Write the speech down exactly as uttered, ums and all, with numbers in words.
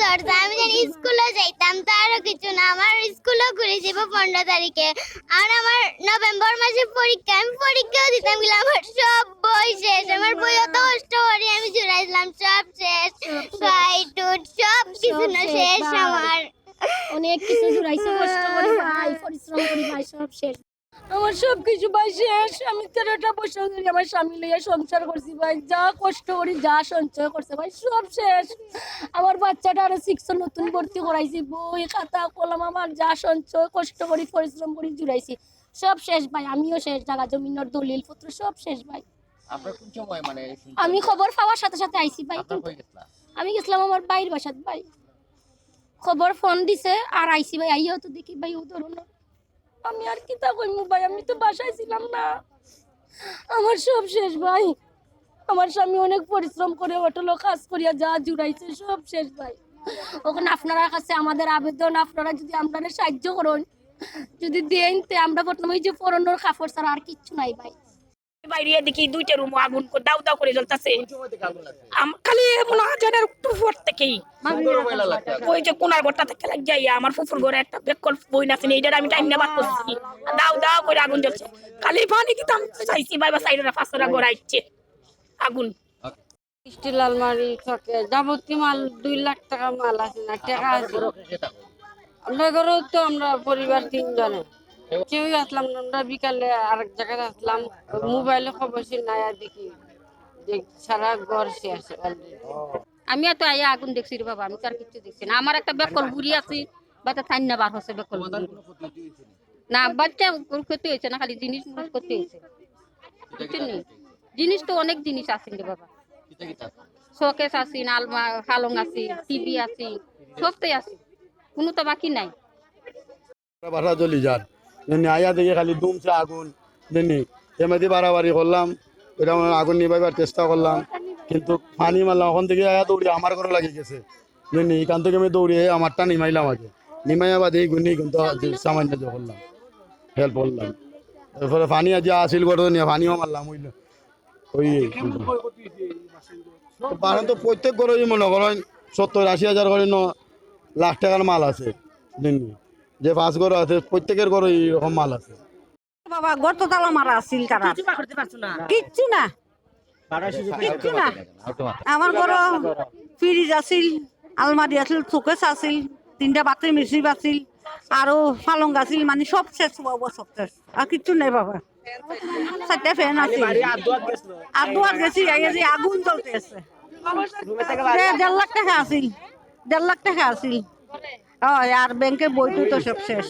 করছে। আমি জানি স্কুলও যাইতাম, তো আরো কিছু না, আমার স্কুলও খুলি যাব পনেরো তারিখে। আর আমার নভেম্বর মাসে পরীক্ষা, আমি পরীক্ষাও দিতাম গেলে আমার সব বই শেষ। আমার বই অত কষ্ট করি আমি জুড়াইছিলাম, সব শেষ। গাইড টুট সব কিছু না, শেষ ভাই। আমার। অনেক কিছু জুড়াইছি কষ্ট করি ভাই, পরিশ্রম করি ভাই, সব শেষ। আমার সব কিছু ভাই শেষ। আমি তেরোটা বছর ধরে আমার স্বামী লইয়া সংসার করছি ভাই, যা কষ্ট করি, যা সঞ্চয় করছে ভাই, সব শেষ। আমার বাচ্চাটা আরো সিক্সে নতুন ভর্তি করাইছি, বই খাতা কলম, আমার যা সঞ্চয় কষ্ট করি পরিশ্রম করি জুড়াইছি, সব শেষ ভাই। আমিও শেষ, জাগা জমিনর দলিল পত্র সব শেষ ভাই। আপনার কোন সময় মানে এই শুনছেন? আমি খবর পাওয়ার সাথে সাথে আইছি ভাই। আপনার কিন্তু কই গেছিলা? আমি গেছিলাম আমার ভাইর বাসাত ভাই, খবর ফোন দিছে আর আইছি ভাই। আইয়াও তো দেখি ভাই ও ধরনের, আমি আর কিতা কইমু ভাই, আমি তো বাসায় ছিলাম না। আমার সব শেষ ভাই। আমার স্বামী অনেক পরিশ্রম করে হোটেলও কাজ করিয়া যা জুড়াইছে সব শেষ ভাই। অখন আপনারার কাছে আমাদের আবেদন, আপনারা যদি আমরারে সাহায্য করইন, যদি দেইন, তে আমরা বর্তমানে ওই যে পরনের কাপড় ছাড়া আর কিচ্ছু নাই ভাই। বাইরে দেখি দুইটা রুমও আগুন কো-, দাউ দাউ করি জ্বলতাছে। কোন সময় থেকে আগুন লাগছে? আম-, খালি মনে হয় যেন একটু পর থেকেই। সুন্দর ময়লা লাগছে। ওই যে কোনার ঘরটা থেকে লাগিয়া আমার ফুফুর ঘরে একটা বেকল বইন আছে, এইটার আমি টাইম না বার করছি। দাউ দাউ করে আগুন জ্বলছে। খালি পানি দিতাম চাইছি, ভাই, বা সাইডে পাঁচটা ঘর আইছে আগুন। স্টিল আলমারি, শোকেস, যাবতীয় মাল, দুই লাখ টাকার মাল আছে না, টাকা আছে। আমরা ঘরেও তো আমরা পরিবার তিনজনে, কেউই আসলাম না। আমরা বিকালে আরেক জায়গায় আসলাম, মোবাইলে খবর শুনি আইয়া দেখি যে সারা ঘর শেষ already। আমি তো আইয়া আগুন দেখছি রে বাবা, আমি তো আর কিচ্ছু দেখছি না। আমার একটা বেকল বুড়ি আছি, বাতা থাইন না বার হচ্ছে বেকল বুড়ি। না, বাচ্চা ওর ক্ষতি হয়েছে না, খালি জিনিস মুনিস ক্ষতি হয়েছে। বুঝছেন নি? জিনিস তো অনেক জিনিস আছে রে বাবা। শোকেস আছে, আলমা-, পালং আছে, টিভি আছে, সবটাই আছে, কোনো তো বাকি নাই। বাসা জ্বলি যার, জানি আইয়া দেখি খালি ধুমছে আগুন, জানি এমনি বাড়াবাড়ি করলাম, এটা মানে আগুন নিভাইবার চেষ্টা করলাম, কিন্তু পানি মারলাম, ওখান থেকে আইয়া দৌড়ি আমার ঘরে লাগি গেছে, জানি এখান থেকে আমি দৌড়ি আইয়া আমারটা নিমাইলাম আগে, নিমাইয়া বাদে এই গুণি কিন্তু সামান্য যে করলাম, হেল্প করলাম। এরপরে পানি আজ আসিল ঘরে নিয়ে পানিও মারলাম, ওই ওই বাসন তো প্রত্যেক ঘরেই মনে করেন সত্তর আশি হাজার করে ন লাখ টাকার মাল আছে, বুঝলেন নি? যে পাঁচ ঘর আছে প্রত্যেকের ঘরে এইরকম মাল আছে। বাবা, ঘর তো তালা মারা আছিল তারা। কিচ্ছু বার করতে পারছো না? কিচ্ছু না, কিচ্ছু না। আমার ঘর ফ্রিজ আছিল, আলমারি আছিল, শোকেস আছিল, তিনটা বাথরুম রিসিভ আছিল, আরো পালং আছিল, মানে সব শেষ, বাবা, সব শেষ, আর কিচ্ছু নেই বাবা। চারটা ফ্যান আছিল, আর দুয়ার গেছি, এই যে আগুন জ্বলতে আছে। দেড় লাখ টাকা আছিল, দেড় লাখ টাকা আছিল। হয়, আর ব্যাংকের বই টই তো সব শেষ।